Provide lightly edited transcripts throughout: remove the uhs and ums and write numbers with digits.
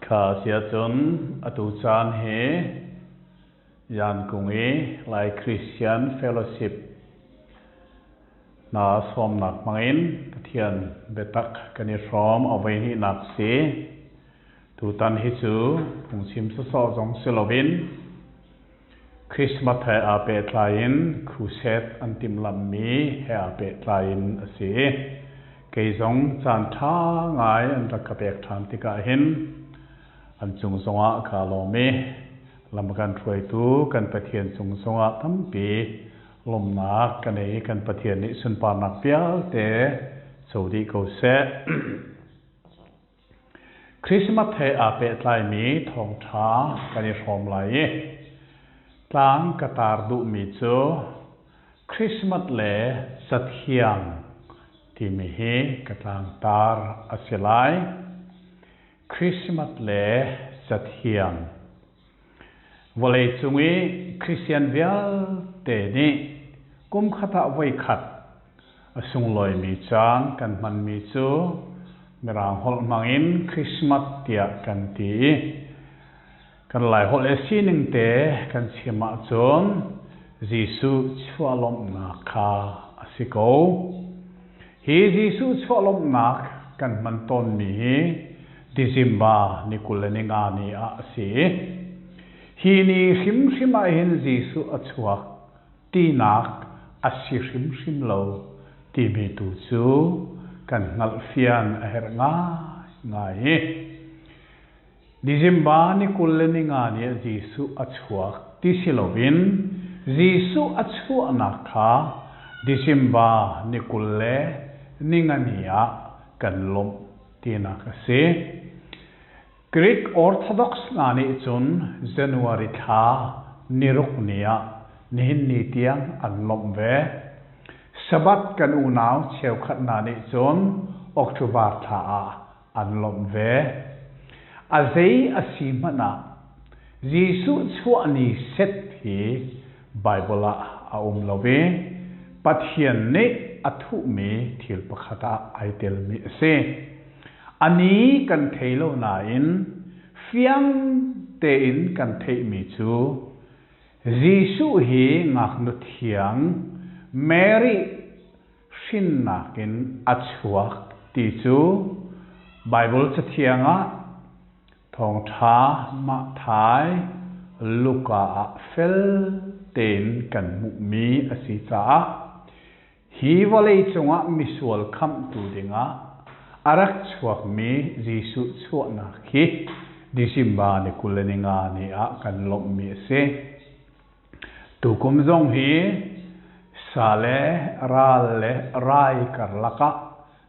Kha si ahcun atu caan hi Yankung i Lai Christian Fellowship hna sawmnak hmangin Pathian biatak kan i hrawm a voihnihnak si. Tutan hi cu phungchim sawsawh zong si loin Christmas he aa pehtlai in crusade an timhlamhmi he aa pehtlai in a si. Kei zong caan ṭha ngai an rak ka pek ṭhan tikah hin an cung zongah kaa lawm i lam kan hruaitu kan Pathian cung zongah tampi lawmhnak ka nei i kan Pathian nih sunparnak vialte co dih ko seh. Christmas he aa pehtlaimi thawngṭha kan i hrawm lai i tlang ka tar duhmi cu Christmas le Cathiang timi hi ka tlangtar a si lai. Christmas le Cathiang. Vawleicung i Christian vialte nih kumkhat ah voikhat a sunglawimi caan kan hmanmi cu Mirang holh hmangin Christmas tiah kan ti i kan Laiholh le sining te kan chim ahcun Jesuh chuahlawmhnak kha a si ko. Hi Jesuh chuahlawmhnak kan hman tawnmi hi December ni 25 ni ah a si i hi ni hrimhrim ah hin Jesuh a chuak tinak a si hrimhrim lo timi tu cu kan hngalhfian a herh ngaingai. December ni 25 ni ah Jesuh a chuak ti si loin Jesuh a chuahnak kha December ni 24 ni ah kan lawmh tinak a si. Greek Orthodox hna nih cun January thla niruk ni ah nihin ni tiang an lawmh ve. Sabbath kan unau cheukhat hna nih cun October thla ah an lawmh ve. A zei a si hmanh ah Jesuh chuah ni set hi Baibal ah a um lo i Pathian nih a thuhmi thil pakhat ah ai telmi a si. A ni kan thei lo nain fiang tein kan theihmi cu Jesuh hi ngaknu thiang Mary hrinnak in a chuak ti cu Baibal Cathiang ah Thawngṭha Matthai, Luka ah fel tein kan hmuhmi a si caah hi vawlei cungah misual khamhtu dingah a rak chuakmi Jesuh chuahnak hi December ni 25 ni ah kan lawmhmi a si. Tukum zong hi sa le ral le rai karlak ah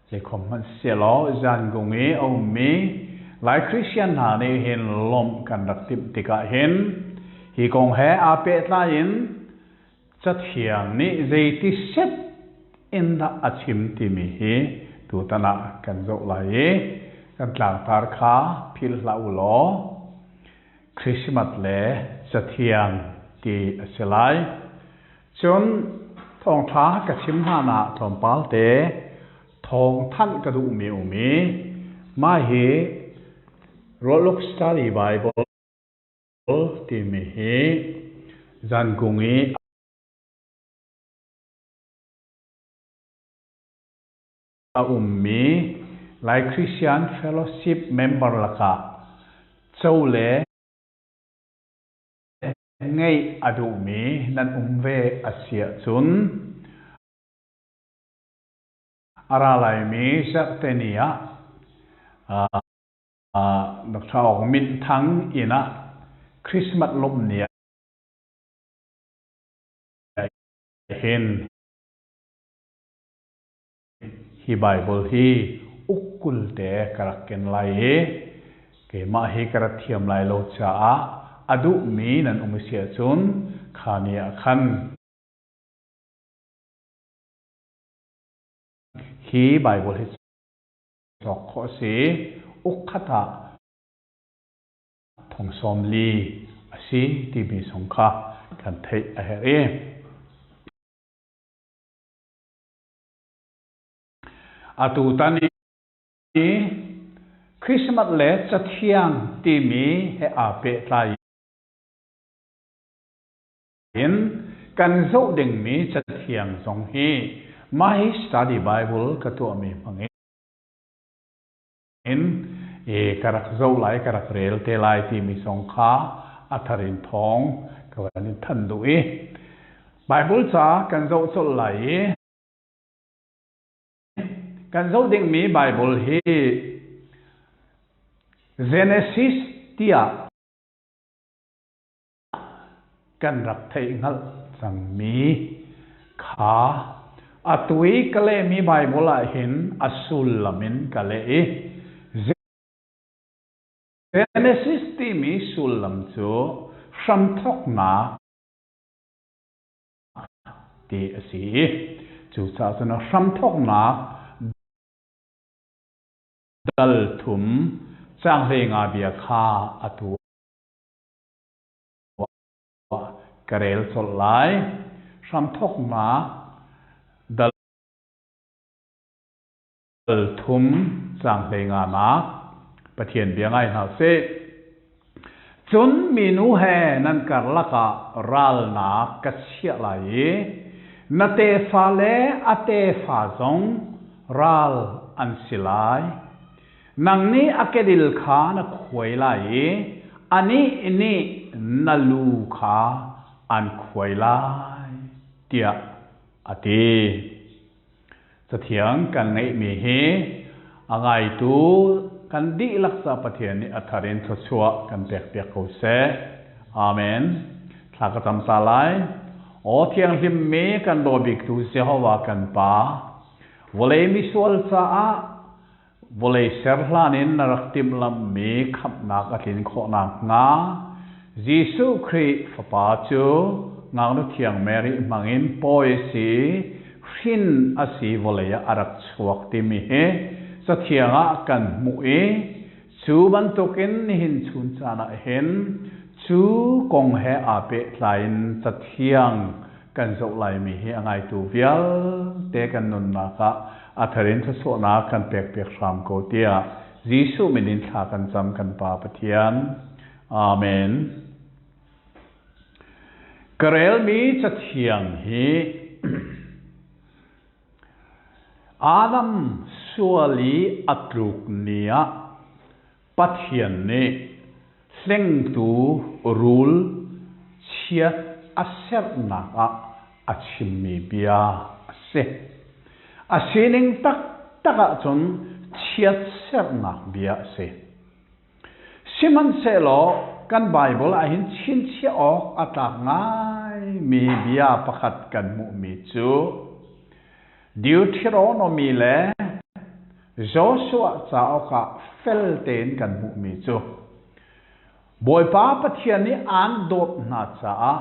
Zeikhom hmanh sehlaw Zangung i a ummi Lai Christian hna nih hin lawmh kan rak timh tikah hin hi kong he aa pehtlai in Cathiang nih zeiti set in dah a chim timi hi tutan ah kan zoh lai i kan tlangtar kha philh hlah u law Christmas le Cathiang ti a si lai. Cun thawngṭha ka chim hlan ah tlawmpal te thawngthanh ka duhmi um i mah hi Roluk Study Bible timi hi zankung i a ummi Lai Christian Fellowship member lakah co le ngeih a duhmi nan um ve a si ahcun a ra laimi zarhteni ah Dr. Aung Min Thang inn ah Christmas lawmh ni ah hin Hi Baibal hi uk 20 te ka rak ken lai i keimah hi ka rat thiam lai lo caah a duhmi nan um si ahcun kha ni ah khan hi Baibal hi cawk khawh a si. Uk khat ah thong 40 a si timi zong kha kan theih a herh i Atutan i Christmas le Cathiang timi he aa pehtlai in kan zoh dingmi Cathiang zong hi mah hi study Bible ka tuahmi hmang in ka rak zoh lai, ka rak rel te lai timi zong kha a thar in thawng ka van in thanh duh i Bible ca kan zoh colh lai i Kan zoh dingmi Baibal hi Genesis tiah kan rak theih hngalh cangmi kha atu i ka lehmi Baibal ah hin a sullam in ka leh i Genesis timi sullam cu hramthawknak ti a si i cucaah cun a hramthawknak dal thum caang 15 bia kha atu ah ka rel colh lai. Hramthawknak dal thum caang 15 nak Pathian bia ngai hna sih. Cun minu he nan karlak ah ralnak ka chiah lai i na tefa le a tefa zong ral an si lai. Nang nih a kedil kha na khuai lai i anih nih na lu kha an khuai lai, tiah a ti. Cathiang kan ngeihmi hi a ngaitu kan dihlak ca Pathian nih a thar in thluachuah kan pekpiak ko seh. Amen. Thla ka cam ta lai. Aw thianghlimmi kan daw biktu Jehovah kan Pa, vawlei misual caah Vawlei ser hlan in na rak timhlamhmi khamhnak a tlin khawh nakhnga Jesuh Khrih Fapa cu Ngaknu Thiang Mary hmangin pawi a si, hrin a si vawlei ah a rak chuak timi hi Cathiang ah kan hmuh i cu bantukin nihin chun caan ah hin cu kong he aa pehtlai in Cathiang kan zoh laimi hi a ngaitu vialte kan nunnak ah a thar in thluachuahnak kan pekpiak hram ko tiah Jesuh min in thla kan cam kan Pa Pathian. Amen. Ka relmi cathiang hi Adam sual i a tluk ni ah Pathian nih hlengtu rul chiat a sernak ah a chimmi bia a si. A sining taktak ahcun chiatserhnak bia a si. Sihmanhsehlaw kan Baibal ahhin chinchiah awk a tlak ngaimi bia pakhat kan hmuhmi cu Deuteronomy le Joshua cauk ah fel tein kan hmuhmi cu Bawipa Pathian nih aan dawt hna caah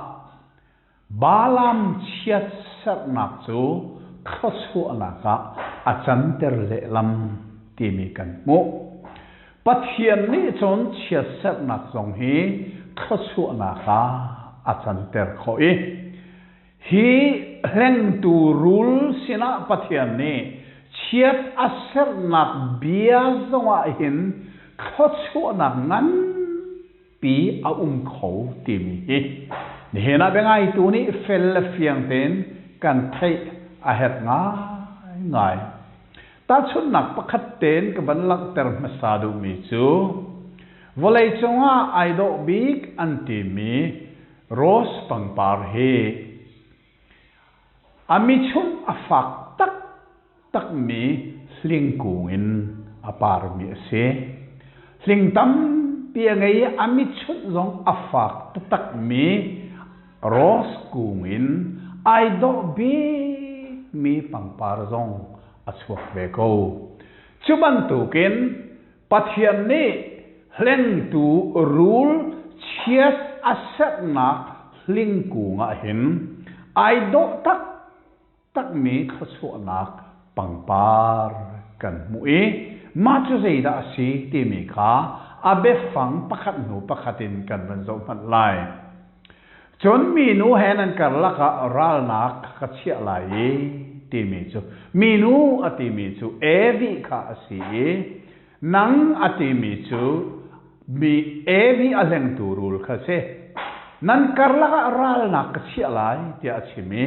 Balaam chiatserhnak cu thluachuahnak ah a canter lehlam timi kan hmuh. Pathian nih cun chiatserhnak zong hi thluachuahnak ah a canter khawh i Hi hlengtu rul sinah Pathian nih chiat a sernak bia zongah hin thluachuahnak nganpi a um kho timi hi nihin ah biangaitu nih fel le fiang tein kan theih a herh ngaingai. Tahchunhnak pakhat tein ka van langhter hmasa duhmi cu vawleicung ah ai dawh bik an timi Rose pangpar hi a michung a fak taktakmi hlingkung in a parmi a si. Hling tampi a ngei i a michunh zong a fak taktakmi rose kung in ai dawh bikmi pangpar zong a chuak ve ko. Cu bantukin Pathian nih hlengtu rul chiat a serhnak hlingkung ah hin ai dawh taktakmi thluachuahnak pangpar kan hmuh i mah cu zeidah a si timi kha a biafang pakhat hnu pakhat in kan van zoh hmanh lai. Cun minu he nan karlak ah ralnak ka chiah lai i timi cu minu a timi cu Evi kha a si i. Nang a timi cu mi Evi a hlengtu rul kha si. Nan karlak ah ralnak ka chiah lai tiah a chim i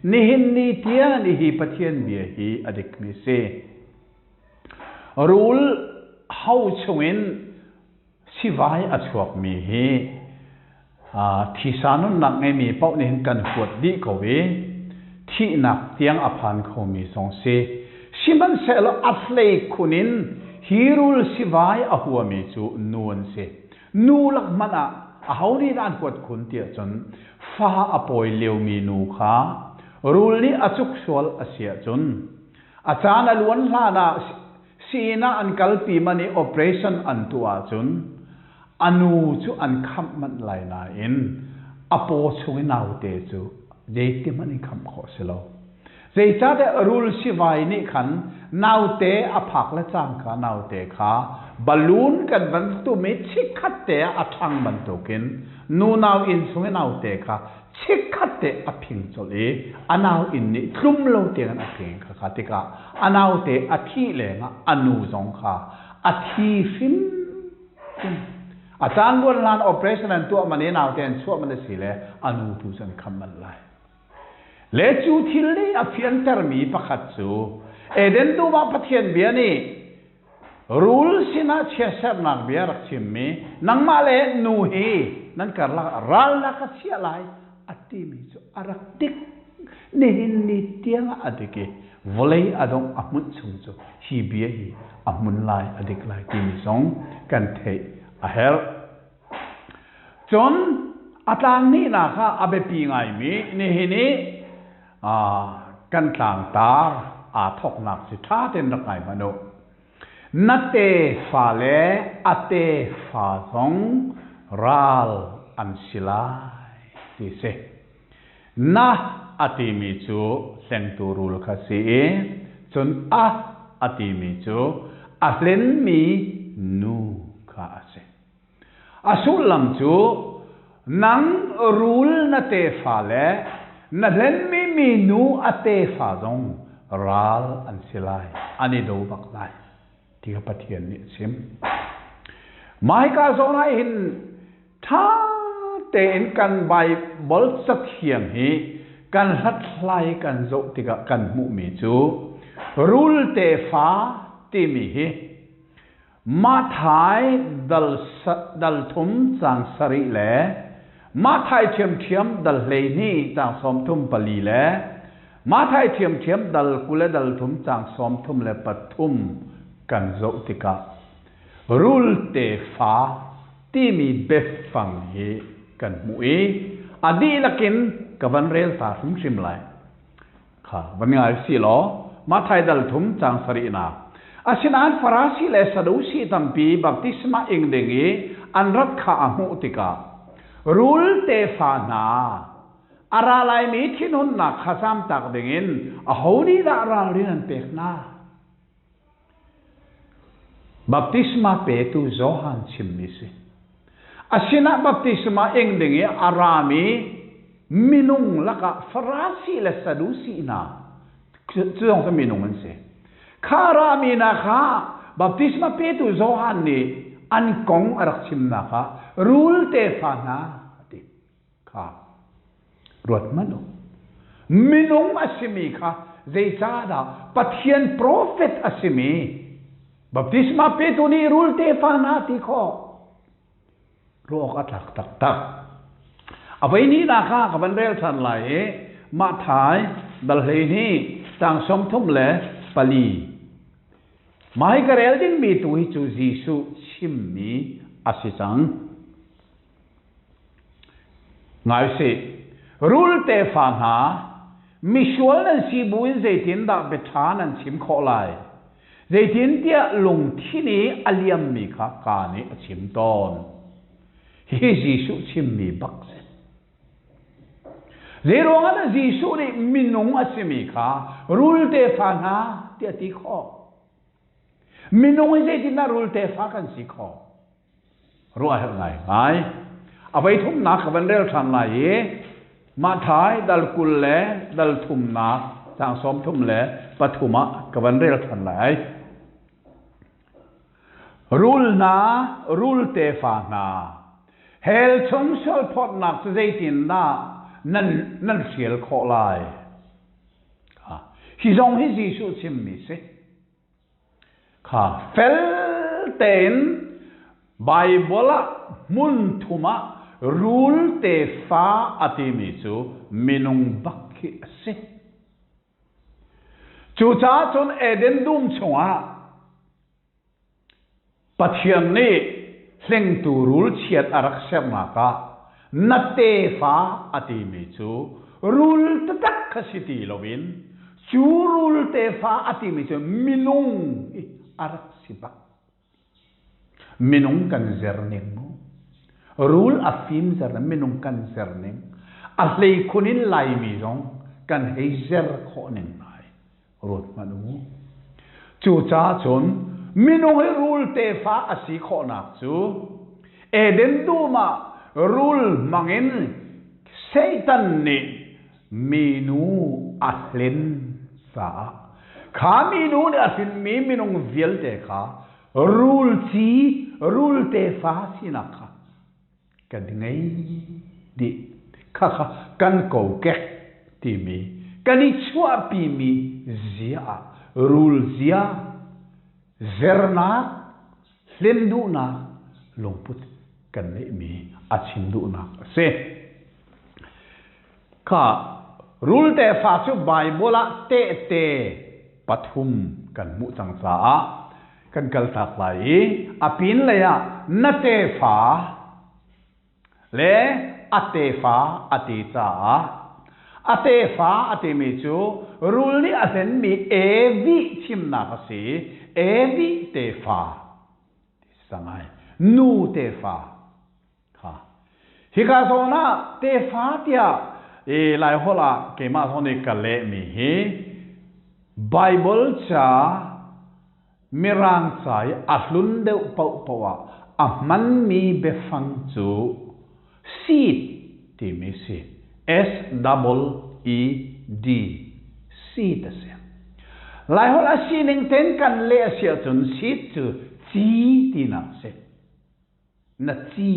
nihin ni tiang hi Pathian bia hi a dikmi si. Rul ho chungin sivai a chuakmi hi thisa nunnak ngeimi paoh nih hin kan huat dih ko i thihnak tiang a phan khomi zong si. Sihmanhsehlaw a hleikhun in hi rul sivai a huami cu nu an si. Nu lak hmanh ah aho nih dah an huat khun tiah cun fa a pawi liomi nu kha rul nih a cuk sual a si ahcun a caan a luan hlan ah Sii-inn ah an kalpi manh i operation an tuah ahcun a nu cu an khamh manh lai nain a paw chung i naute cu zeitihmanh in khamh khawh a si lo. Zeicahtiah rul sivai nih khan naute a phak le cangka naute kha balloon kan van tum i chikkhat te ah a ṭhang bantukin nu nau inn chung i naute kha chikkhat te a phing colh i a nau inn nih tlum lo tiangin a phing kha kha tikah a naute a thih lengah a nu zong kha a thi hrimhrim. A caan luan hlan operation an tuah man i naute an chuah man a si le a nu tu cu an kham manh lai. Le cu thil nih a fiantermi pakhat cu Eden dum ah Pathian bia nih Rul sinah chiatsernak bia rak chimmi nangmah le nu hi nan karlak ah ralnak ka chiah lai a timi cu a rak dik. Nihin ni tiangah a dik i vawlei a dongh a hmunh chung cu hi bia hi a hmun lai a dik lai timi zong kan theih a herh. Cun a tlang hnihnak ah a biapi ngaimi nihin i kan tlangtar aa thawknak si ṭha tein rak ngai hmanh u. Na tefa le a tefa zong ral an si lai ti si. Na a timi cu hlengtu rul kha si i cun a a timi cu a hlenmi nu kha a si. A sullam cu nang rul na tefa le na hlenmi minu a tefa zong ral an si lai, an i do bak lai ti kha Pathian nih a chim. Mah hika zawn ah hin ṭha tein kan Baibal cathiang hi kan hlathlai kan zoh tikah kan hmuhmi cu rul tefa timi hi Matthai dal thum caang sarih le Matthai ṭhiamṭhiam dal 12 caang 34 le Matthai ṭhiamṭhiam dal 20 le dal thum caang 33 kan zoh tikah rul tefa timi biafang hi kan hmuh i a dihlak in ka van rel ta hrimhrim lai. Kha van ngai si law Matthai dal thum caang sarihnak. Asinain Farasi le Sadusi tampi baptisma ing ding i an rat kha a hmuh tikah rul tefa hna a ra laimi thinhunnak kha zamtak dingin aho nih dah ralrin an pek hna? Baptisma petu Johan chimmi si. A sinah baptisma ing ding i a rami minung lakah Farasi le Sadusi hna cu zong cu minung an si. Kha rami hna kha baptisma petu Johan nih an kong a rak chimnak ah rul tefa hna a ti. Kha ruat hmanh u. Minung a simi kha zeicahdah Pathian profet a simi baptisma petu nih rul tefa hna ti khawh ruah awk a tlak taktak. A voi hnihnak kha ka van rel ṭhan lai i Matthai dal 12 tang 34. Mah hi ka rel dingmi tu hi cu Jesuh chimmi a si cang. Ngai sih, rul tefa hna, misual nan si buin zeitindah biaṭha nan chim khawh lai? Zeitintiah lungthin i a liammi kha kaa nih a chim tawn. Hihi Jesuh chimmi bak si. Zeiruangah dah Jesuh nih minung a simi kha rul tefa hna tiah a ti khawh? Minung hi zeitindah rul tefa kan si khawh? Ruah herh ngaingai. A voi thumnak ka van rel ṭhan lai i Matthai dal 20 le dal thumnak caang 33 ah ka van rel ṭhan lai. Rul hna, rul tefa hna, hell chung sualphawtnak cu zeitindah nan, nan hrial khawh lai? Hi zong hi Jesuh chimmi si. Kha fel tein Baibal ah hmun thum ah rul tefa a timi cu minung bak khi a si. Cucaah cun Eden dum chungah Pathian nih hlengtu rul chiat a rak sernak ah na tefa a timi cu rul taktak kha si ti loin cu rul tefa a timi cu minung hi a rak si bak. Minung kan zer ning mu. Rul a fim zer minung kan zer ning. A hleikhun in Laimi zong kan hei zer khawh ning hna hi ruat hmanh u. Cucaah cun minung hi rul tefa a si khawhnak cu Eden dum ah rul hmangin Satan nih minu a hlen caah kha minu nih a hrinmi minung vialte kha rul ci rul tefa sinak kha kan ngei dih. Khakha kan kokek timi kan i chuahpimi zia ah rul zia zernak hlen duhnak lungput kan neihmi a chim duhnak a si. Kha rul tefa cu Baibal ah tehte pathum kan hmuh cang caah kan kaltak lai i a pinlei ah na tefa le a tefa a ti caah a tefa a timi cu rul nih a hlenmi Evi chimnak a si. Evi tefa ti sangai nu tefa Kha. Hika zawn ah tefa tiah i Laiholh ah keimah zong nih ka lehmi hi Baibal ca Mirang ca i a hlun deuh paohpaoh ah a hmanmi biafang cu seed timi si. S double E D seed a si. Laiholh a sining tein kan leh a si ahcun seed cu ci tinak a si. Na ci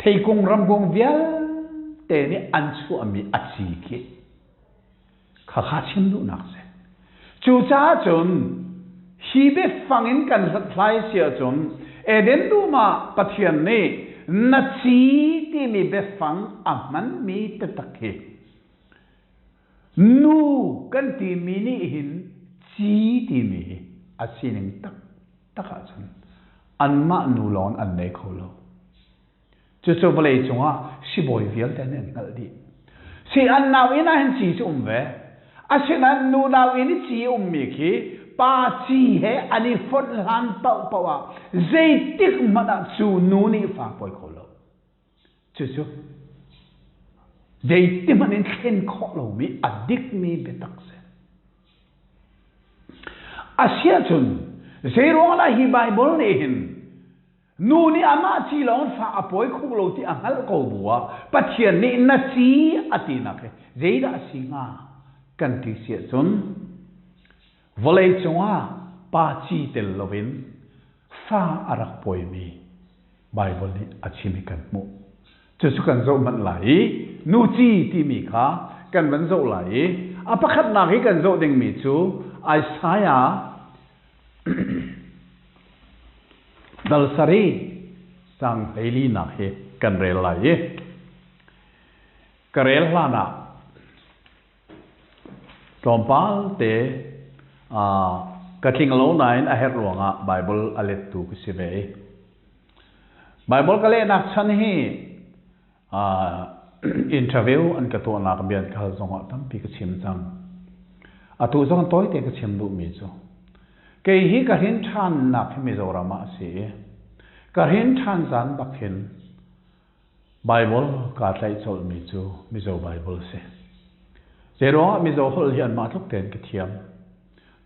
theikung ramkung vialte nih an chuahmi a ci khi khakha chim duhnak si. Cucaah cun hi biafang in kan hlathlai si ahcun Eden dum ah Pathian nih na ci timi biafang a hmanmi taktak hi nu kan timi nih hin ci timi hi a sining tak tak ahcun anmah nu lawng an nei kho lo. Cucu vawlei cungah sibawi vialte nih an hngalh dih. Si an nau inn ah hin ci cu um ve. Asinain nu nau inn i ci ummi khi pa ci he an i fonh hlan paohpaoh ah zeitik hmanh ah cu nu nih fa pawi kho lo. Cucu zeiti hmanh in thlen khawh lomi a dikmi biatak si. Asiahcun zeiruang dah hi Baibal nih hin nu nih amah ci lawng fa a pawi kho lo ti a hngalh ko bu ah Pathian nih na ci a tinak hi zeidah a si hnga kan ti si ahcun vawlei cungah pa ci tel loin fa a rak pawimi Baibal nih a chim i kan hmuh. Cucu kan zoh hmanh lai i nu ci timi kha kan van zoh lai i a pakhatnak i kan zoh dingmi cu Isaiah dal sarih cang hleilinak hi kan rel lai i ka rel hlan ah tlawmpal te ka tling lo nain a herh ruangah Baibal a lettu ka si ve i Baibal ka lehnak chan hi interview an ka tuahnak bia an ka hal zongah tampi ka chim cang. Atu zong tawite ka chim duhmi cu kei hi ka hrin ṭhannak hi Mizoram ah a si i ka hrin ṭhan zan bak hin Baibal kaa tlaih colhmi cu Mizo Baibal a si. Zeiruangah Mizo holh hi anmah tluk tein ka thiam.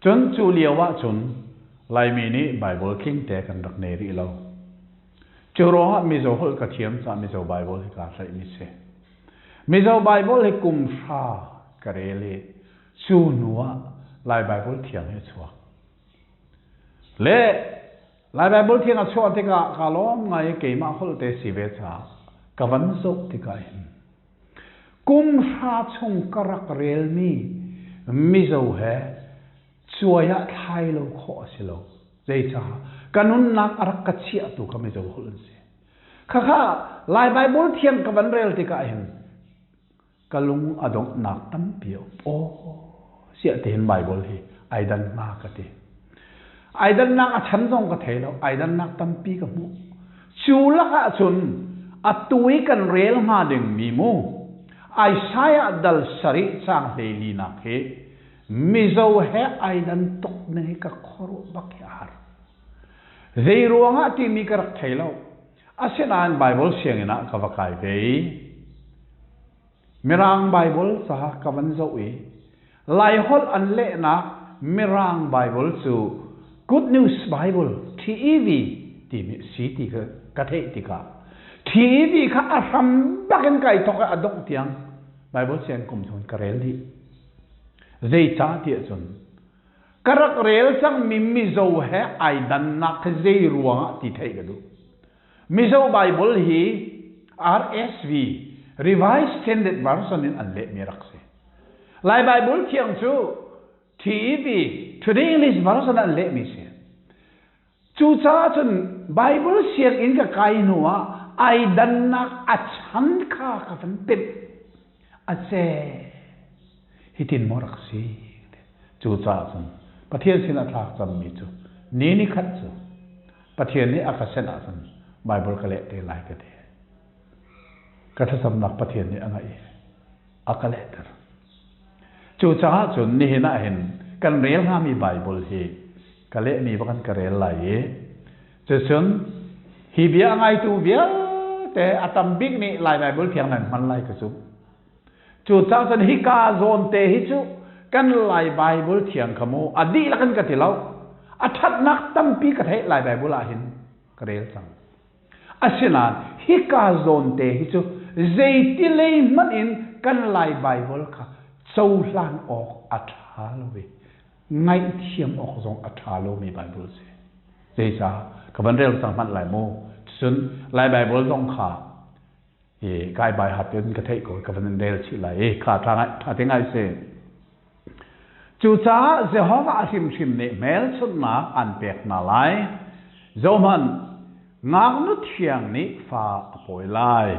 Cun cu lio ahcun Laimi nih Baibal tlingte kan rak nei rih lo. Cu ruangah Mizo holh ka thiam caah Mizo Baibal hi kaa tlaihmi si. Mizo Baibal hi kum hra ka rel i cu hnu ah Lai Baibal thiang hi a chuak. Le Lai Baibal Thiang a chuah tikah kaa lawm ngai i keimah holh te si ve caah ka van zoh tikah hin kum hra chung ka rak relmi Mizo he cuai ah thlai lo khawh a si lo. Zeicah ka nunnak a rak ka chiahtu kha Mizo holh an si. Khakha Lai Baibal Thiang ka van rel tikah hin ka lung a donghnak tampi a um. Aw, siah tein Baibal hi ai dan hnga ka ti. Ai dannak a chan zong ka thei lo, ai dannak tampi ka hmuh. Cu lakah cun atu i kan rel hnga dingmi mu Isaiah dal sarih caang hleilinak hi Mizo he ai dan tuk ning hi ka khuaruah bak hi a har. Zei ruangah timi ka rak thei lo. Asinain Baibal sianginn ah ka va kai ve i Mirang Baibal ca ka van zoh i Laiholh an lehnak Mirang Baibal cu Good News Bible TEV timi a si ti ka theih tikah TEV kha a hram bak in kai thawk i a dongh tiang Baibal sianginn kum chung ka rel dih. Zeicah tiah cun ka rak rel cangmi Mizo he ai dannak hi zei ruangah ti theih ka duh. Mizo Bible hi RSV Revised Standard Version in an lehmi rak si. Lai Bible thiang cu TEV Today English Version an lehmi si. Cucaah cun Bible sianginn ka kai hnu ah ai dannak a chan kha ka van pemh. A ce. Hitin maw rak si? Cucaah cun Pathian sinah thla ka cammi cu ni ni khat cu Pathian nih a ka senh ahcun Bible ka leh te lai ka ti. Ka thlacamnak Pathian nih a ngaih i a ka lehter. Cucaah cun nihin ah hin kan rel hngami Bible hi ka lehmi bak in ka rel lai i cucun hi bia a ngaitu vialte a tam bik nih Lai Bible thiang nan hman lai ka zumh. Cucaah cun hika zawn te hi cu kan Lai Bible thiang kha mu a dihlak in ka ti lo. A ṭhatnak tampi ka theih Lai Bible ah hin ka rel cang. Asinain hika zawn te hi cu zeiti lei hmanh in kan Lai Baibal kha cohlan awk a ṭha lo i ngaihthiam awk zong a ṭha lomi Baibal a si. Zeicah ka van rel cang hmanh lai mu. Cun Lai Baibal zong kha i kai bai hat in ka theih ko ka van in rel chih lai i kha ṭha ngai ṭha te ngai si. Cucaah Jehovah hrimhrim nih hmelchunhnak an pek hna lai. Zohhmanh, ngaknu thiang nih fa a pawi lai.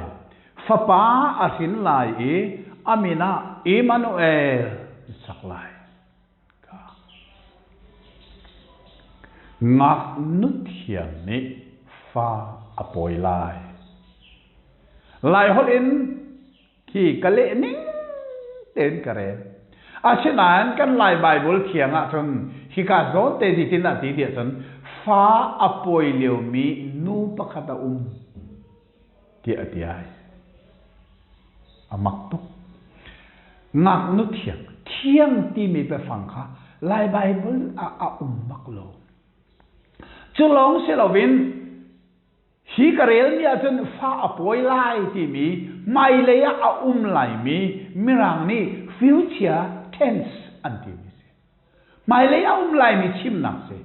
Fapa a hrin lai i a min ah Immanuel an sak lai. Ngaknu thiang nih fa a pawi lai. Laiholh in Khi ka leh ning tein ka rel. Asinain kan Lai Baibal thiang ahcun hika zawn te zeitin dah ti tiah cun fa a pawi liomi nu pakhat a um tiah a ti ai. A mak tuk. Ngaknu thiang, thiang timi biafang kha Lai Baibal ah a um bak lo. Cu lawng si loin Hi ka relmi ahcun fa a pawi lai timi hmailei ah a um laimi Mirang nih future tense an timi si. Hmailei a um laimi chimnak si.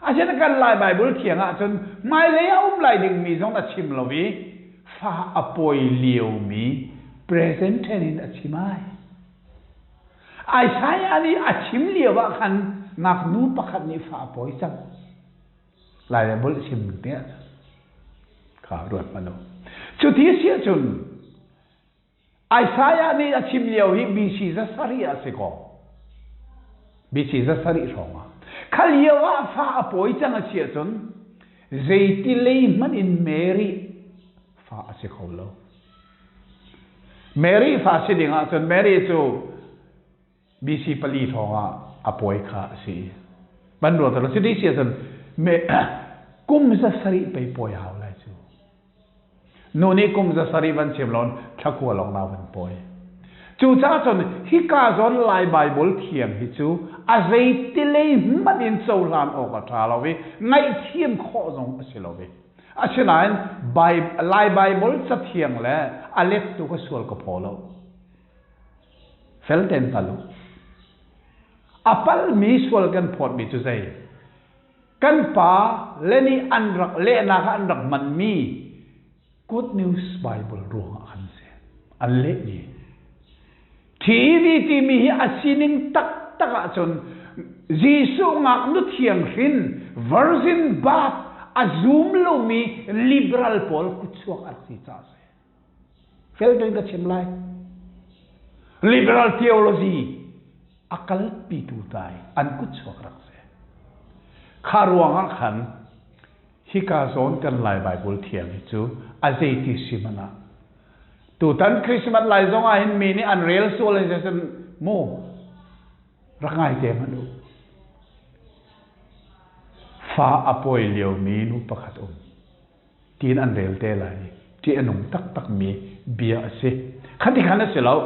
Asinain kan Lai Baibal thiang ahcun hmailei a um lai dingmi zong a chim lo i fa a pawi liomi present tense in a chim ai. Isaiah nih a chim lio ah khan ngaknu pakhat nih fa a pawi cang. Lai le bulh chim te ahcun kha ruat hmanh u. Cuti si ahcun Isaiah nih a chim lio hi BC za sarih ah si kaw BC za sarih hrawng ah kha lio ah fa a pawi cang a si ahcun zeiti lei hmanh in Mary fa a si kho lo. Mary fa si ding ahcun Mary cu BC pali hrawng ah a pawi kha a si. Ban ruat lo si si ahcun kum za sarih pei pawi hau lai cu. Nu nih kum za sarih van chim lon thlakua lawng na van pawi. Cucaah cun hika zawn Lai Baibal thiam hi cu a zeiti lei hmanh in cohlan awk a ṭha lo i ngaihthiam khawh zong a si lo i. Asinain Lai Baibal cathiang le a lettu ka sual ka phaw lo. Fel tein hngal u. A palhmi sual kan phawtmi cu zei? Kan pa le nih an rak lehnak ah an rak hmanmi Good News Bible ruangah khan si. An lehmi. TEV timi hi a sining taktak ahcun Jesuh ngaknu thianghrin virgin birth a zum lomi liberal pawl kutchuak a rak si caah a si. Fel tein ka chim lai. Liberal theology a kalpitu tai an kutchuak rak si. Kha ruangah khan hika zawn kan Lai Bible thiang hi cu a zeiti si hmanh ah tutan Christmas lai zong ah hin mi nih an rel sual in cun mu rak ngai te hmanh u. Fa a pawi liomi nu pakhat um tiin an rel te lai i ṭih a nung taktakmi bia a si. Khati khan a si lo.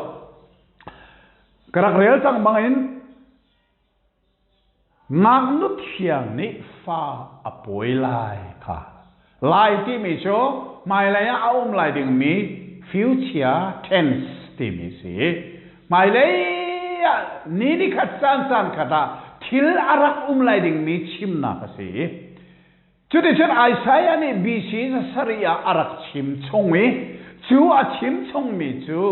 Ka rak rel cang bangin ngaknu thiang nih fa a pawi lai kha. Lai timi cu hmailei ah a um lai dingmi future tense timi si. Hmailei ah ni nikhat caan caan khat ah thil a rak um lai dingmi chimnak a si. Cuticun Isaiah nih BC zasarih ah a rak chim chung i cu a chim chungmi cu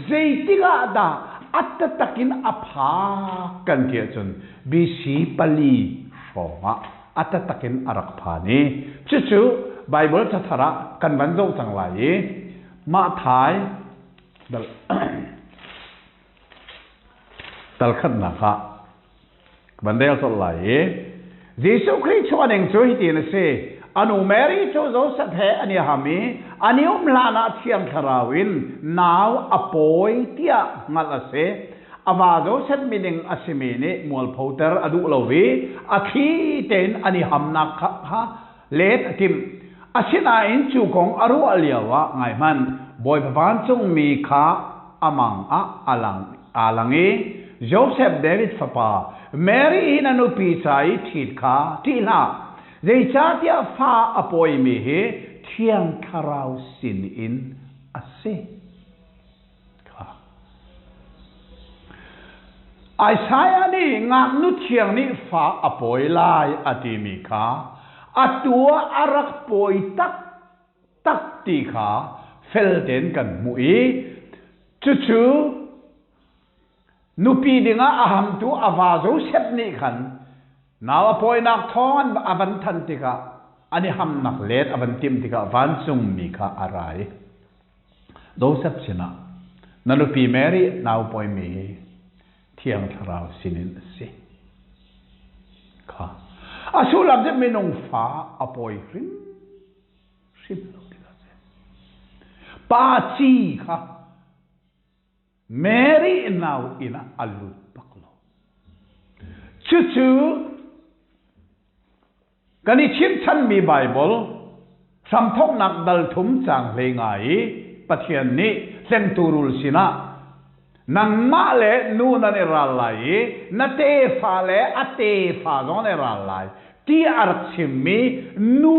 zeitik ah dah a taktak in a phak kan ti ahcun BC pali hrawngah a taktak in a rak phan i cucu Baibal cathar ah kan van zoh cang lai i mah thai dal khatnak ah Van rel colh lai i Jesuh Khrih chuahning cu hitin a si. A nu Mary cu Joseph he an i ham i an i um hlan ah Thiang Thlarau in nau a pawi tiah hngalh a si. A va Joseph mining a simi nih mualphoter a duh lo i a thli tein an i hamnak kha let a timh. Asinain cu kong a ruah lioah ngaihmanh, Bawipa vancungmi kha a mang ah a lang, aa lang i Josef David fapa Mary hi na nupi ca i ṭhit kha ṭih hlah. Zeicahtiah fa a pawimi hi Thiang Thlarau sinin a si. Isaiah nih ngaknu thiang nih fa a pawi lai a timi kha atu ah a rak pawi taktak ti kha fel tein kan hmuh i cucu nupi dingah a hamtu a va Joseph nih khan nau a pawinak thawng a van than tikah an i hamnak let a van timh tikah vancungmi kha a ra i Joseph sinah na nupi Mary nau pawimi hi Thiang Thlarau sinin a si. Kha a sullam cu minung fa a pawi hrim hrim lo ti a si. Pa ci kha Mary nau inn ah a lut bak lo. Cucu Kan i chimchanmi Baibal hramthawknak dal thum caang hlei nga i Pathian nih hlengtu rul sinah nangmah le nu nan i ral lai i na tefa le a tefa zong an i ral lai ti a rak chimmi nu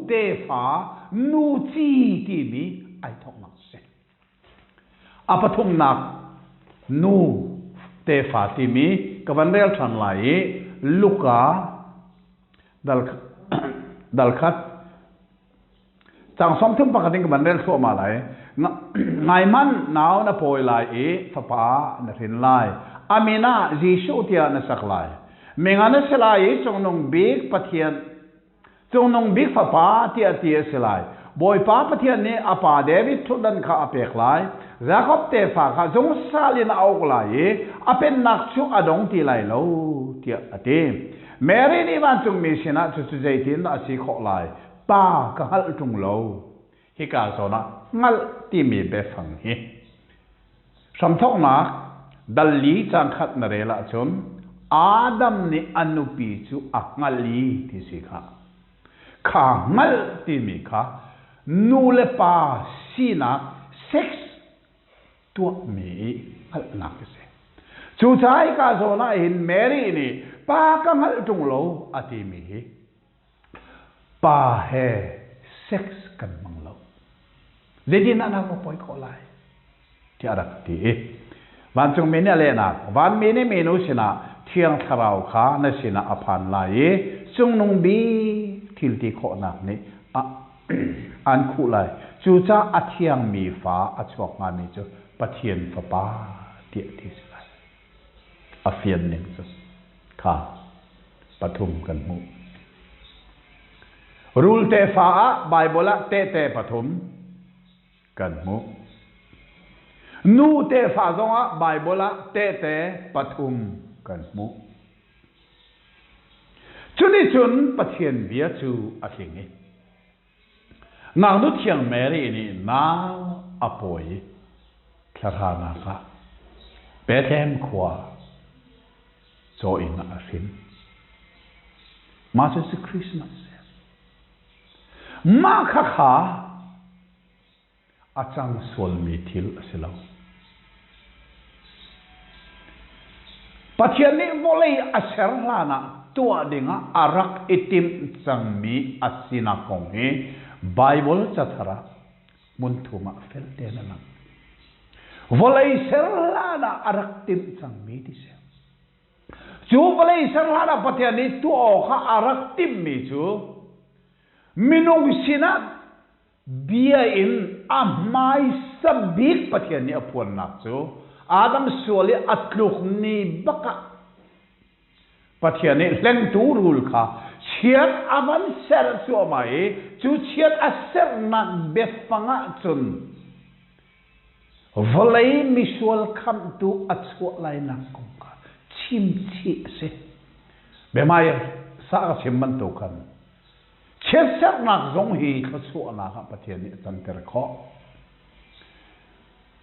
tefa nu ci timi ai thawknak a si. A pathumnak nu tefa timi ka van rel ṭhan lai i Luka dal khat cang 31 in ka van rel thluahmah lai. Ngaihmanh nau na pawi lai i fapa na hrin lai. A min ah Jesuh tiah na sak lai. Mingan a si lai i Cungnung Bik Pathian Cungnung Bik Fapa tiah ti a si lai. Bawipa Pathian nih a pa David ṭhutdan kha a pek lai. Jakob tefa kha zungsal in a uk lai i a pennak cu a dong ti lai lo tiah a ti. Mary nih vancungmi sinah cucu zeitindah a si khawh lai? Pa ka hngalh ṭung lo. Hika zawn ah hngalh timi biafang hi hramthawknak dal li cang khat na rel ahcun Adam nih a nupi cu a hngalh i ti si kha. Kha hngalh timi kha nu le pa sinak sex tuahmi i hngalhnak a si. Cucaah hika zawn ah hin Mary nih pa ka hngalh ṭung lo a timi hi Pa he sex kan hmang lo. Zeitindah na ka pawi khawh lai? tiah a rak ti i vancungmi nih a lehnak vanmi nih minu sinah Thiang Thlarau kha na sinah a phan lai i Cungnung Bik thil ti khawhnak nih an khuh lai. Cucaah a thiangmi fa a chuak hngami cu Pathian Fapa tiah ti a si lai. A fian ning cu kha pathum kan hmuh. Rul tefa ah Baibal ah tehte pathum kan hmuh. Nu tefa zongah Baibal ah tehte pathum kan hmuh. Cuticun Pathian bia cu a tling i Ngaknu thiang Mary nih nau a pawi i thlahranak ah Bethlehem khua caw inn ah a hrin. Mah cu Christmas a si. Mah khakha a cang sualmi thil a si lo. Pathian nih vawlei a ser hlanah tuah dingah a rak i timh cangmi a sinak kong hi Baibal cathar ah hmunthum ah fel tein a lang. Vawlei ser hlanah a rak timh cangmi ti si. Cu vawlei ser hlanah Pathian nih tuah awkah a rak timhmi cu minung sinah Bia in a hmaisa bik Pathian nih a phuannak cu Adam sual i a tluk ni bak ah Pathian nih hlengtu rul kha chiat a van serh cuahmah i cu chiat a serhnak biafang ahcun vawlei misual khamhtu a chuah lainak kong kha chimchih a si. Biahmai sa ka chim bantuk khan Chiatserhnak zong hi thluachuahnak ah Pathian nih a canter khawh.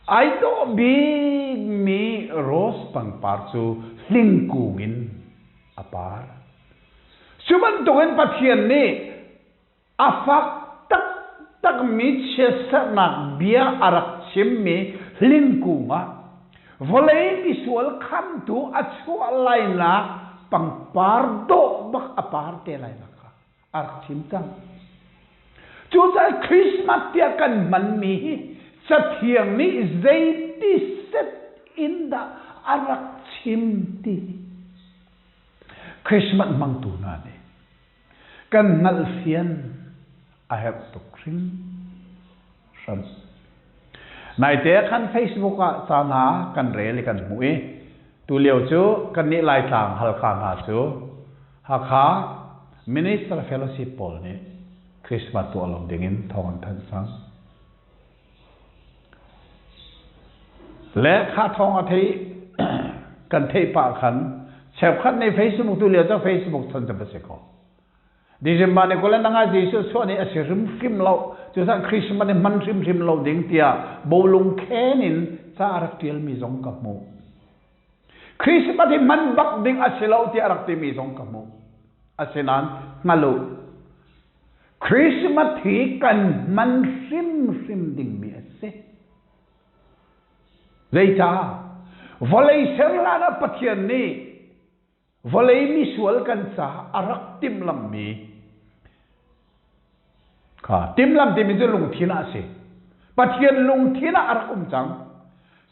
Ai dawh bikmi rose pangpar cu hlingkung in a par. Cu bantukin Pathian nih a fak taktakmi chiatserhnak bia a rak chimmi hlingkung ah vawlei misual khamtu a chuah lainak pangpar dawh bak a par te lainak kha a rak chim cang. Cucaah Christmas tiah kan hmanmi hi Cathiang nih zeiti set in dah a rak chim ti Christmas hmangtu hna nih kan hngalhfian a herh tuk hringhran. Naite khan Facebook ah ca hna kan rel i kan hmuh i tulio cu kannih Laitlang Halkha hna cu Hakha Minister Fellowship pawl nih Christmas tuah lo dingin thawng an thanh cang. Le kha thawng a thei kan theih pah khan cheukhat nih Facebook tu lio cu Facebook chan cu va si ko. December ni kul nanga Jesuh chuah ni a si hrimhrim lo. Cucaah Christmas ni hman hrimhrim lo ding tiah bolung khen in ca a rak ṭialmi zong ka hmuh. Christmas hi hman bak ding a si lo tiah a rak timi zong ka hmuh. Asinain hngal u. Christmas hi kan hman hrimhrim dingmi a si. Zeicah? Vawlei ser hlan ah Pathian nih vawlei misual kan caah a rak timhlamhmi kha timhlamh timi cu lungthin ah a si. Pathian lungthin ah a rak um cang.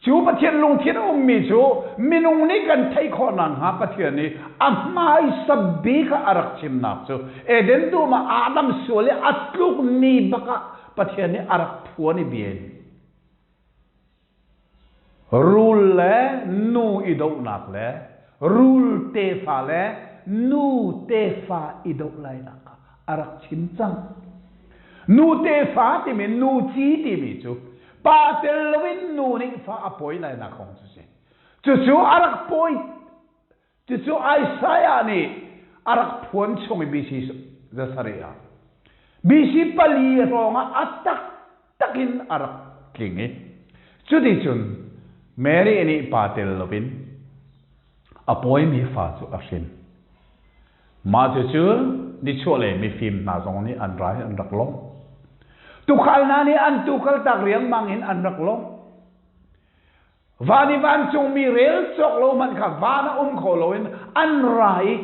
Cu Pathian lungthin a ummi cu minung nih kan theih khawh nakhnga Pathian nih a hmaisa bik ah a rak chimnak cu Eden dum ah Adam sual i a tluk ni bak ah Pathian nih a rak phuan i bia in rul le nu i dohnak le rul tefa le nu tefa i doh lainak kha a rak chim cang. Nu tefa timi nu ci timi cu pa tel loin nu nih fa a pawi lainak kong cu si. Cucu a rak pawi cucu Isaiah nih a rak phuan chung i BC zasarih ah BC pali hrawng ah a taktak in a rak tling i cuticun Mary nih pa tel loin a pawimi fa cu a hrin. Mah cucu nichuahlei mifim hna zong nih an ra i an rak lawmh. Tuukhal hna nih an tuu kaltak riangmang in an rak lawmh. Van i vancungmi rel cawk lo hmanh kha van ah um kho loin an ra i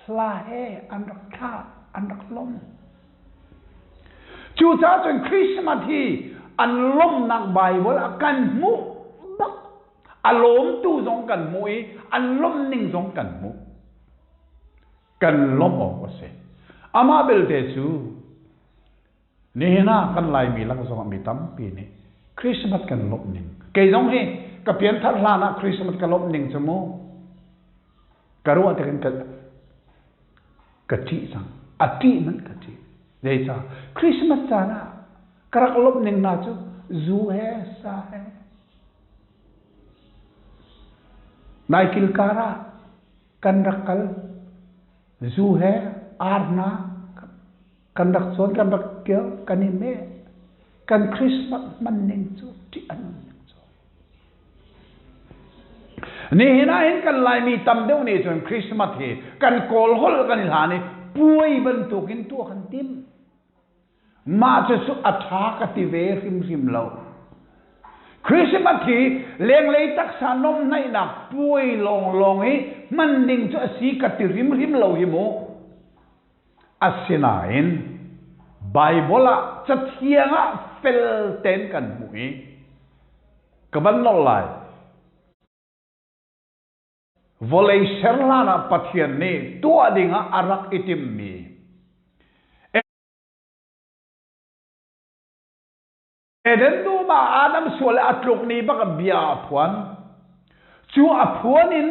hla he an rak thlah, an rak lawmh. Cucaah cun Christmas hi an lawmhnak Baibal ah kan hmuh bak. A lawmtu zong kan hmuh i an lawmh ning zong kan hmuh. Kan lawmh awk a si. Amah belte cu nihin ah kan Laimi lak zongah mi tampi nih Christmas kan lawmh ning. Kei zong hi ka pianthar hlan ah Christmas ka lawmh ning cu mu ka ruah tikin ka ka ṭih cang. A ṭih man ka ṭih. Zeicah? Christmas caan ah ka rak lawmh ning hna cu zu he sa he nai kilkar ah kan rak kal. Zu he ar hna kan rak cawn, kan rak kio, kan i meh. Kan Christmas hman ning cu ṭih a nun ning cu. Nihin ah hin kan Laimi tam deuh nih cun Christmas hi kan Kawl holh kan i hlan i puai bantukin tuah kan tim. Mah cucu a ṭha ka ti ve hrimhrim lo. Christmas hi lenglei taksa nuamhnaihnak puai lawnglawng i hman ding cu a si ka ti hrimhrim lo hi mu. Asinain Baibal ah Cathiang ah fel tein kan hmuh i ka van nolh lai. Vawlei ser hlan ah Pathian nih tuah dingah a rak i timmi Eden dum ah Adam sual a tluk ni bak bia a phuan. Cu a phuan in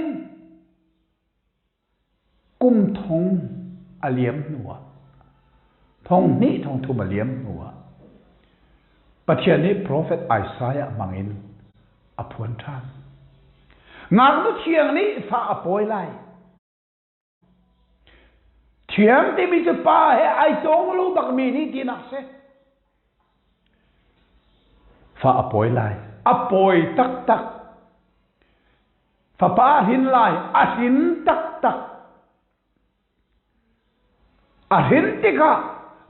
kum thong a liam hnuah, thong hnih thong thum a liam hnuah, Pathian nih profet Isaiah hmangin a phuan ṭhan. Ngaknu thiang nih fa a pawi lai. Thiang timi cu pa he ai tawng lo bakmi nih tinak si. Fa a pawi lai. A pawi taktak. Fapa a hrin lai. A hrin taktak. A hrin tikah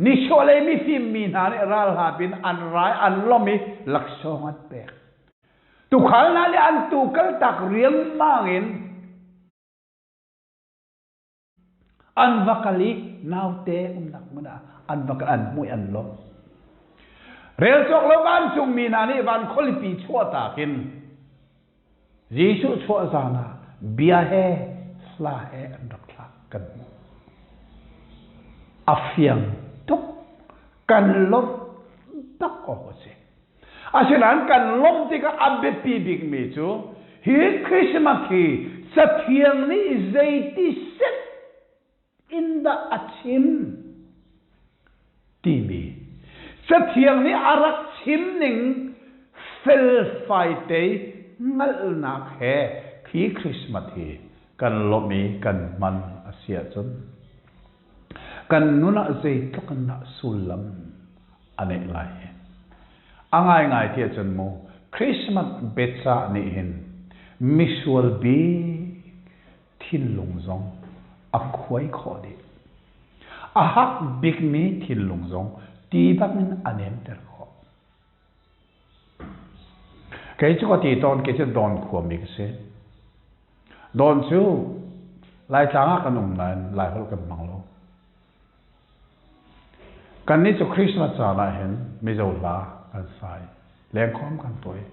nichuahlei mifim mi hna nih ralhap in an rai an lawmh i laksawng an pek. Tuukhal hna nih an tuu kaltak riangmang in An va kal i naute umnak hmun ah an va kal, an hmuh i an lawmh. Rel cawk lo vancungmi hna nih van khualipi chuahtak in Jesuh chuah zan ah bia he hla he an rak thlak kan hmuh. A fiang tuk. Kan lawmh tak awk a si. Asinain kan lawmh tikah a biapi bikmi cu hi Christmas hi Cathiang nih zeiti set in dah a chim timi Cathiang nih a rak chim ning felfai te hngalhnak he khi Christmas hi kan lawmh i kan hman a si ahcun Kan nun ah zeitluk in dah sullam a neih lai hi. A ngaingai ti ahcun mu, Christmas biacah nih hin misual bik thinlung zong a khuai khawh dih. A hak bikmi thinlung zong ti bangin a nemter khawh. Kei cu ka ti tawn, kei cu Dawn khuami ka si. Dawn cu Laitlang ah kan um nain Laiholh kan hmang lo. Kannih cu Christmas caan ah hin Mizo hla kan sai, lengkhawm kan tuah i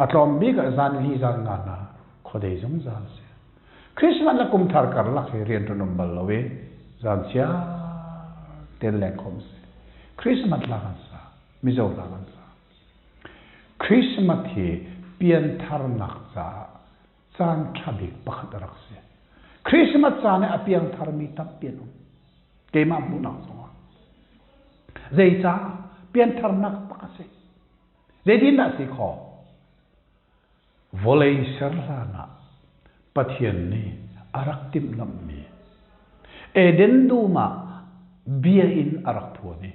a tlawm bik ah zan li zan nga hna khuadei zungzal a si. Christmas le kum thar karlak hi rian ṭuan um bal lo i zan chiar tein lengkhawm a si. Christmas hla kan sa. Mizo hla kan sa. Christmas hi piantharnak caah caan ṭha bik pakhat a rak si. Christmas caan i a piangtharmi tampi an um. Keimah hmuhnak zongah. Zeicah piantharnak tak a si? Zeitindah si khawh? Vawlei ser hlanah Pathian nih a rak timhlamhmi Eden dum ah bia in a rak phuan i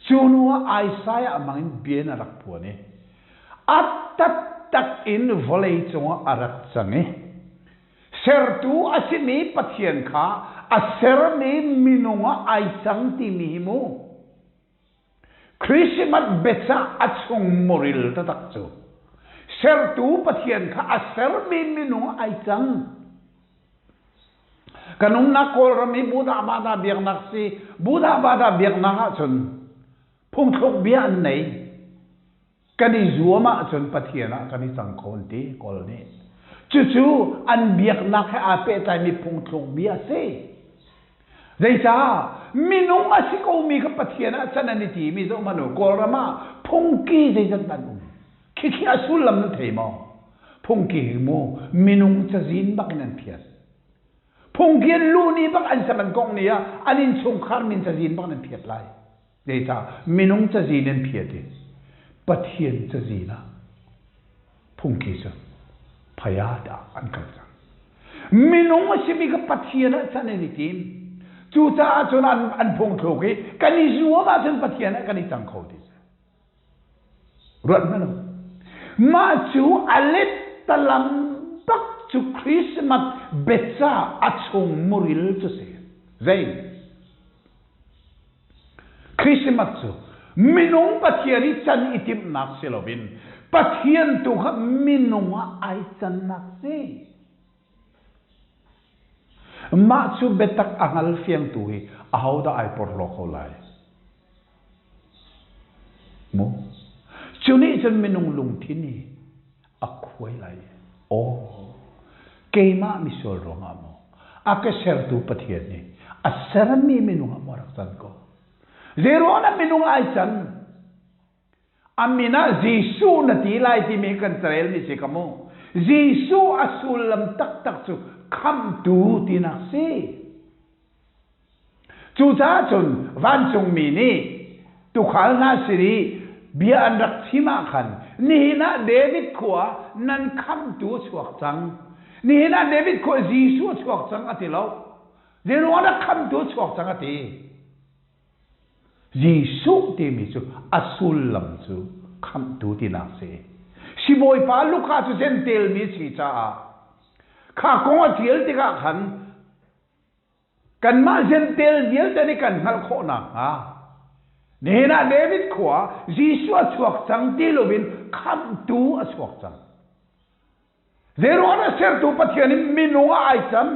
cu hnu ah Isaiah hmang in bia in a rak phuan i a taktak in vawlei cungah a rak cang i sertu a simi Pathian kha a sermi minung ah ai cang timi hi mu Christmas biacah a chung muril taktak cu sertu Pathian kha a sermi minung ai cang. Kan umnak Kawlram i Buddha Bada biaknak si Buddha Bada biaknak ahcun phungthluk bia an nei. Kan i zuam ahcun Pathian ah kan i cang kho an ti Kawl nih. Cucu an biaknak he aa pehtlaimi phungthluk bia a si. Zeicah minung a si komi kha Pathian ah can an i timi zoh hmanh u. Kawlram ah phungki zeizat dah an um? Khikhi a sullam nan thei maw? Phungki hi mu minung cazin bak in an phiat. Phungki an luh ni bak an sam an kongh ni ah an innchungkhar min cazin bak in an phiat lai. Zeicah minung cazin an phiat i Pathian cazin ah phungki cu phaya dah an kal cang. Minung a simi kha Pathian ah can an i tim. Cucaah cun an, an phungthluk i kan i zuam ahcun Pathian ah kan i cang kho ti si. Ruat hmanh u. Mah cu a lettalam bak cu Christmas biaca a chung muril cu si. Zei? Christmas cu minung Pathian i can i timhnak si loin Pathian tu kha minung ah ai cannak si. Mah cu biatak a hngal fiangtu hi ahodah ai porhlaw kho lai? Mu. Cu nih cun minung lungthin hi a khuai lai. Aw, keimah misual ruangah maw a ka sertu Pathian nih a sermi minung ah maw rak can ko. Zeiruangah minung ai can? A min ah Jesuh na ti lai timi kan carelmi si ka mu. Jesuh a sullam taktak cu khamhtu tinak si. Cucaah cun vancungmi nih tuukhal hna sin i bia an rak chim ah khan nihin ah David khua nan khamhtu a chuak cang. Nihin ah David khua Jesuh a chuak cang a ti lo. Zeiruang dah khamhtu a chuak cang a ti? Jesuh timi cu a sullam cu khamhtu tinak si. Sibawipa Luka cu Jentail mi a si caah kha kong a ṭial tikah khan Kanmah Jentail vialte nih kan hngalh khawh nakhnga nihin ah David khua Jesuh a chuak cang ti loin khamhtu a chuak cang. Zeiruang dah sertu Pathian in minung ah ai can?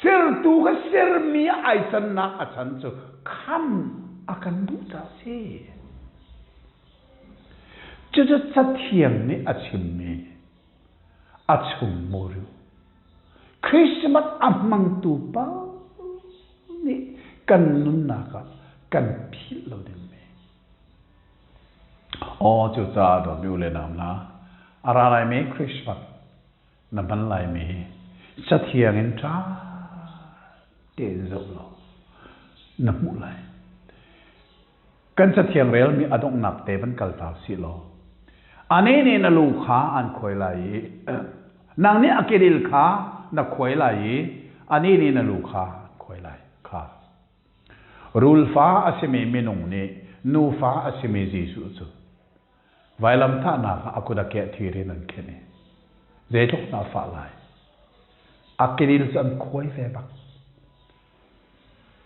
Sertu kha sermi ah ai cannak a chan cu kham a kan duh caah a si. Cucu Cathiang nih a chimmi a chung muru. Christmas a hmangtu paoh nih kan nunnak ah kan philh lo dingmi. Aw cucaah dawtmi u le nau hna, a ra laimi Christmas na hman laimi cathiang in ṭha tein zoh law na hmuh lai. Kan cathiang relmi a donghnak te van kal ta sih law anih nih na lu kha an khuai lai i nang nih a kedil kha na khuai lai i anih nih na lu kha an khuai lai kha. Rulfa a simi minung nih nufa a simi Jesuh cu vailamtahnak ah a kut a keh thir in an khenh i zeitluk dah a fah lai. A kedil cu an khuai ve bak.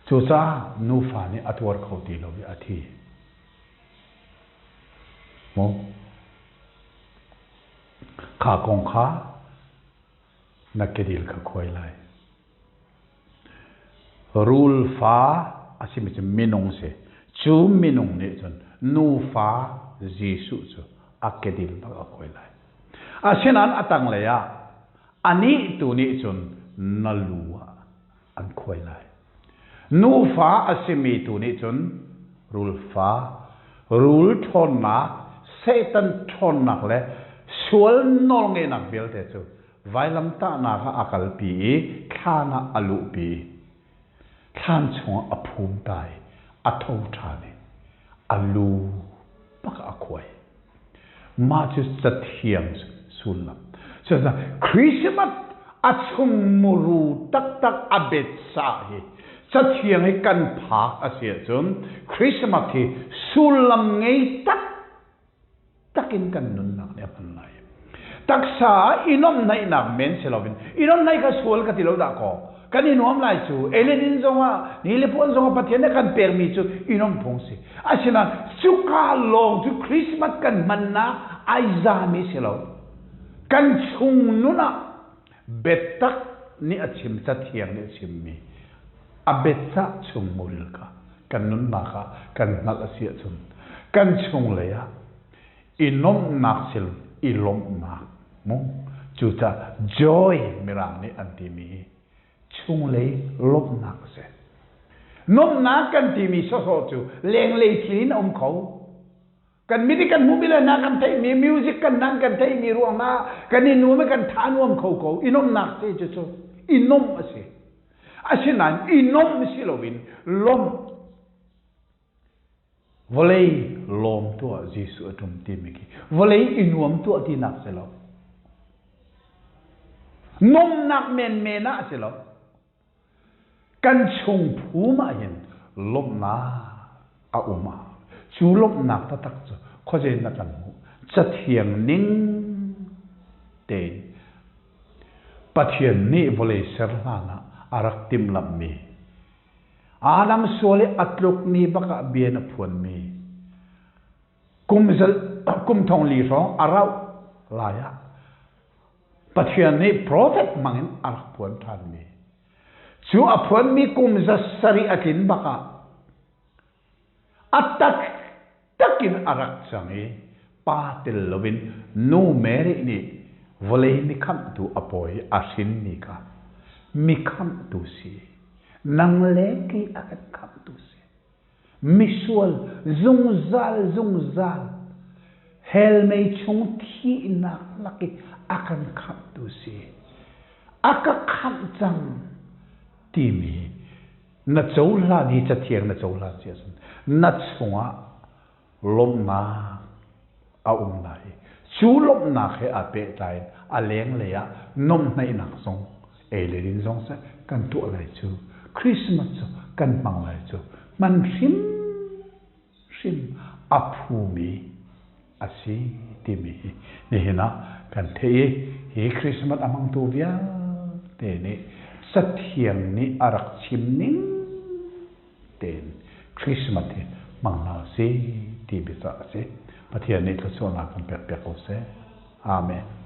Cucaah nufa nih a tuar kho ti lo i a thi. Maw? Kha kong kha na kedil kha khuai lai. Rul fa a simi cu minung si. Cu minung nih cun nufa Jesuh cu a kedil bak a khuai lai. Asinain a tanglei ah anih tu nih cun na lu ah an khuai lai. Nufa a simi tu nih cun rulfa, rul ṭhawnnak, Satan ṭhawnnak le sual nawlngeihnak vialte cu vailamtahnak ah a kalpi i thlan ah a luhpi i thlan chungah a phum ta i a tho ṭhan i a lu bak ah a khuai. Mah cu Cathiang sullam. Cucaah Christmas a chung muru taktak a betsa hi Cathiang hi kan phak a si ahcun Christmas hi sullam ngei taktak in kan nunnak nih a hman lai. Taksa ah i nuamhnaihnak men si loin i nuamhnaih kha sual ka ti lo dah kaw kan i nuam lai cu Ellen inn zongah ni le puan zongah Pathian nih kan pekmi cu i nuamh phung si. Asinain cuka lawng cu Christmas kan hmannak ai zami si lo. Kan chung nun ah biatak nih a chim, Cathiang nih a chimmi a biacah chung muril kha kan nunnak ah kan hngalh a si ahcun kan chunglei ah i nuamhnak sil i lawmhnak mu cucaah joy mirang nih an timi hi chunglei lawmhnak a si. Nuamhnak kan timi sawsawh cu lenglei thil in a um kho. Kan mit i kan hmuhmi le hna kan theihmi music kan nan kan theihmi ruang hna kan i nuam i kan tha nuam kho ko. I nuamhnak si cu cu i nuamh a si. Asinain i nuamh si loin lawmh Vawlei lawm tuah Jesuh a ṭum timi khi vawlei i nuam tuah tinak si lo. Nuamhnak menmen ah si lo. Kan chung phum ah hin lawmhnak a um ah cu lawmhnak taktak cu khuazei na kan hmuh cathiang ning tein Pathian nih vawlei ser hlan ah a rak timhlamhmi Adam sual i a tluk ni bak ah bia na phuanmi kum kum thong li hrawng a rauh lai ah Pathian nih profet hmang in a rak phuan ṭhanmi cu a phuanmi kum za sarih a tlin bak ah A taktak in a rak cang i pa tel loin nu Mary nih vawlei mikhamhtu a pawi i a hrinmi kha mikhamhtu si. Nang le kei a kan khamhtu si. Misual zungzal zungzal hell mei chung thihnak lak i a kan khamhtu si. A ka khamh cang timi na cohlan hi cathiang na cohlan si ahcun na chungah lawmhnak a um lai cu lawmhnak he aa pehtlai in a lenglei ah nuamhhnaihnak zong ei le din zong seh kan tuah lai cu Christmas cu kan hmang lai cu hman hrim hrim a phumi a si timi hi nihin ah kan theih i hi Christmas a hmangtu vialte nih Cathiang nih a rak chim ning tein Christmas hi hmang hna usih ti biacah a si. Pathian nih thluachuahnak kan pekpiak ko seh. Amen.